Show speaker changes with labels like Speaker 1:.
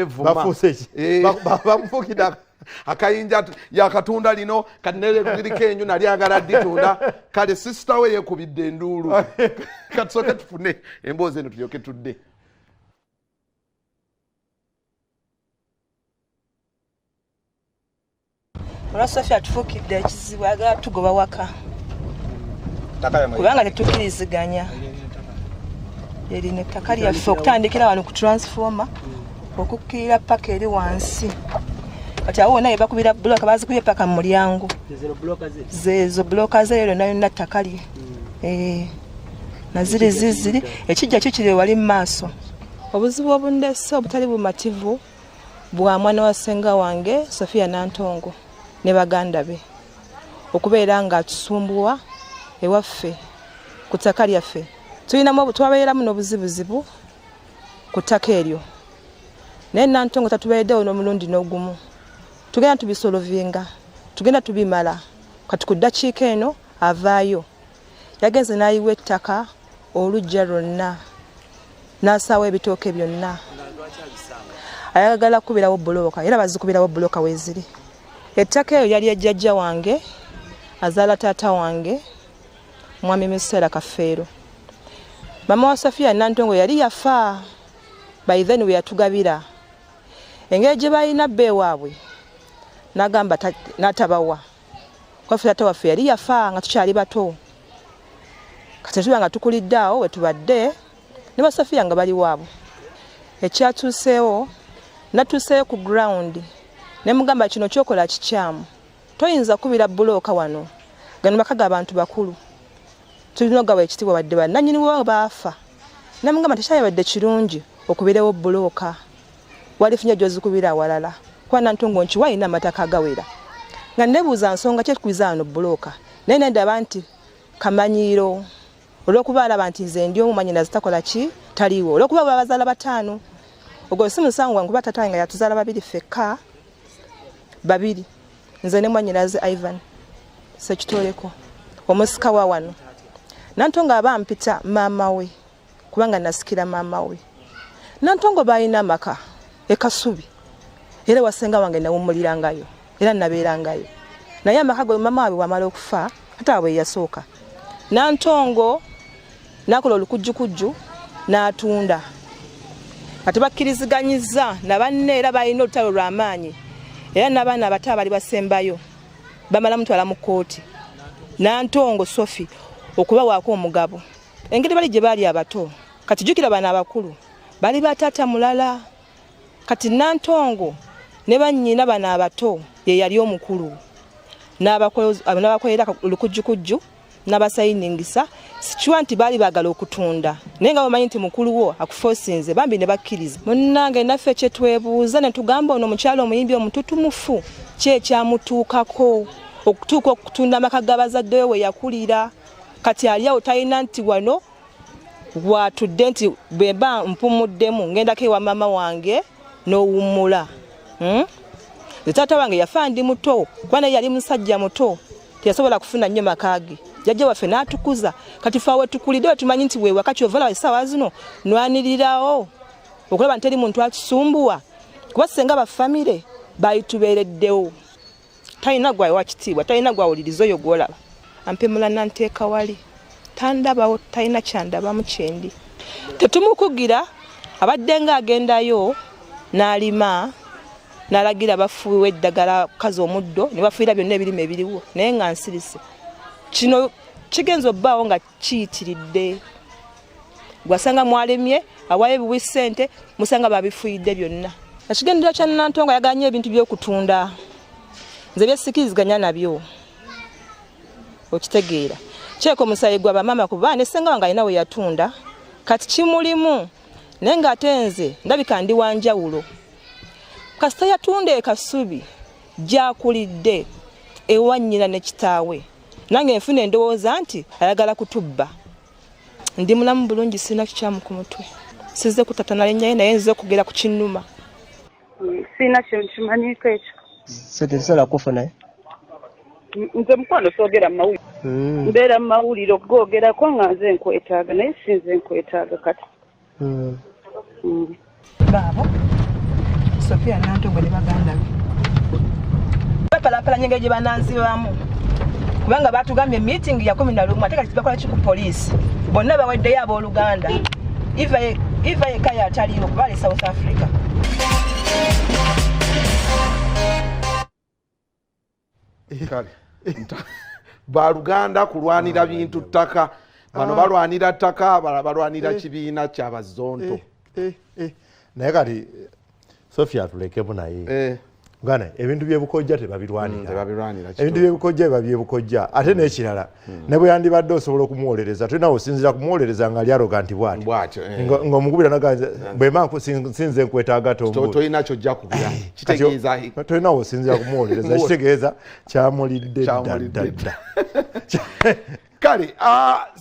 Speaker 1: Bamwevuma.
Speaker 2: Bafuuse ki? Bamufukidde
Speaker 1: Akayinja yakatunda lino kati neriko enju nali agala ditunda. Kale sisita we yekubidde enduulu. Katusooke tufune emboozi eno tulyoke tudde.
Speaker 3: Olwa Sophie atufuukidde ekizibu, ayagala tugoba waka kubanga tetukkiriziganya. Erino ettaka lyaffe okutandikira wano ku transformer okukkirira paka eri wansi. Kati awo wonna bakubira bulooka, bazikubye paka mu mulyango. Zezo bulooka ze yonna yonna ttaka lye. Naziri ziziri ekijja kikiri wali mu maaso. Obuzibu obundese obutali bumativu bwa mwana wa ssenga wange Sophia Nantongo ne baganda be okubeera nga atusumbuwa ewaffe ku ttaka lyaffe. Tulinamu twabeeramu n'obuzibuzibu ku ttaka eryo, naye Nantongo tatubeereddewo n'omulundi n'ogumu. Tugenda tubisolovinga, tugenda tubimala. Kati ku ddakiika eno avaayo yagenze n'ayiwa ettaka oluggya lwonna n'asaawo ebitooke byonna. Ayagala kukubirawo bbulooka, era bazikubirawo bbulooka weeziri. Ettaka eyo yali ejjajja wange azaala taata wange Mwami Miseera Kafeero. Mama wa Sophia Nantongo yali yafa by then we yatugabira. Engeri gye balina bba ewaabwe n'agamba n'atabawa. Kwaffe taata waffe yali yafa nga tukyali bato. Kati tuba nga tukulidde awo we tubadde ne ba Sophia nga bali waabwe. Ekyatuuseewo, natuuseeyo ku ground ne mugamba kino ky'okola kikyamu. Toyinza kukubira bbulooka wano. Gano maka ga bantu bakulu. Tulina okugawa ekitiibwa wadde bannannyini bo baafa. Ne mugamba tekyayabadde kirungi okubirewo bbulooka. Walifunye gy'ozikubira awalala. Kuba Nantongo nkiwa alina amataka agawera. Nga nebuuza nsonga ki ekubiza wano bbulooka. Naye ne ndaba nti kamanyiiro. Olw'okuba alaba nti nze ndi omu mwannyinaze takola ki taliiwo. Olw'okuba babazaala bataano. Ogwo si musango gwange kuba taata wange nga yatuzaala babiri ffekka. Babiri. Nze ne mwannyinaze Ivan Ssekitoleko omusika wa wano. Nantongo aba ampita maama we kubanga nasikira maama we. Nantongo baalina amaka e Kasubi era wasenga wange nawummulirangayo era nabeerangayo. Naye amaka go maama waabwe bw'amala okufa taata waabwe ye yasooka. Nantongo n'akola olukujjukujju n'atunda. Kati bakkiriziganyizza na banne era balina olutalo lwa maanyi era n'abaana abato abali basembayo bamala mutwala mu kkooti. Nantongo Sophie okubawaako omugabo. Engeri bali gye baali abato, kati jjukira bano abakulu bali ba taata mulala. Kati Nantongo ne bannyina bano abato ye yali omukulu n'abakolera olukujjukujju n'abasayiningisa. Sikiwa nti baali baagala okutunda naye nga bamanyi nti mukulu wo akufosinze bambi ne bakkiriza. Munnange naffe kye twebuuza ne tugamba ono omukyala omuyimbi omututumufu ki ekyamutuukako okutuuka okutunda amaka g'abazadde we we yakulira. Kati ali awo talina nti wano watudde nti bwe mba mpumuddemu ngendako ewa maama wange n'owummula. Nze taata wange yafa ndi muto kuba naye yali musajja muto teyasobola kufuna nnyo maka ge. Jjajja waffe n'atukuza. Kati ffe awo wetukulidde wetumanyi nti we waka kyova olaba essaawa zino nwanirirawo okulaba nti teri muntu atusumbuwa kuba ssenga ba famire baayitubeereddewo. Talina gwawa kitiibwa, talina gwawuliriza oyo gw'olaba. Ampemula nanteeka wali tandabawo, talina kyandabamu kyendi. Tetumukugira, abadde nga agendayo n'alima n'alagira bafuuwe eddagala kazi omuddo ne bafuuyira byonna ebirime ebiriwo naye nga nsirise. Kino kigenza obbaawo nga kiyitiridde. Gwasanga mwalemye awayo ebiwi ssente musanga babifuuyidde byonna. Ekigendererwa kya Nantongo ayagala nnyo ebintu by'okutunda. Nze byesikiriziganya nabyo. Okitegeera. Kyeko omusaayi gwa bamaama kuba ne ssenga wange alina we yatunda. Kati kimulimu naye ng'ate nze ndabika ndi wa njawulo. Kasita yatunda e Kasubi gy'akulidde ewa nnyina ne kitaawe. Nange nfuna endowooza nti ayagala kutubba. Ndi mulamu bulungi, sirina kikyamu ku mutwe. Sizze kutatana linnya ye naye nzize kugera ku kinnuma.
Speaker 4: Sirina kye nkimanyiiko ekyo.
Speaker 5: Ssente zisobola kukufuna.
Speaker 4: Nze mukwano soogera mu mawulire. Mbeera mu mawulire okugoogerako nga nze nkwetaaga naye si nze nkwetaaga kati.
Speaker 3: Baabo. Sofia Nantongo ne baganda be bapalapalanya engeri gye bananzibamu, kubanga batugambye meeting ya 11, ate kati bakola ki ku poliisi? Bonna baweddeyo abooluganda. Eva yekka yataliiwo kuba ali South Africa.
Speaker 1: Kale baluganda kulwanira bintu ttaka, bano balwanira ttaka, abalala balwanira kibiina kyabazonto.
Speaker 2: Naye kati Sofia atulekemu naye. Gana ebintu byebukojja tebabirwanira.
Speaker 1: Tebabirwanira,
Speaker 2: Ebintu byebukojja biba byebukojja. Ate n'ekirala, ne bwe yandibadde osobola okumuwolereza, tulina osinzira kumuwolereza nga ali arrogant bw'atyo.
Speaker 1: Bw'atyo.
Speaker 2: Ng'omukubira naganza bwe mba sinze nkwetaaga tombu.
Speaker 1: Tolina kyojja kubira, kitegeeza
Speaker 2: Tolina osinzira kumuwolereza, kitegeeza kyamulidde dda.
Speaker 1: Kyamulidde.
Speaker 2: Dda dda.
Speaker 1: Kale.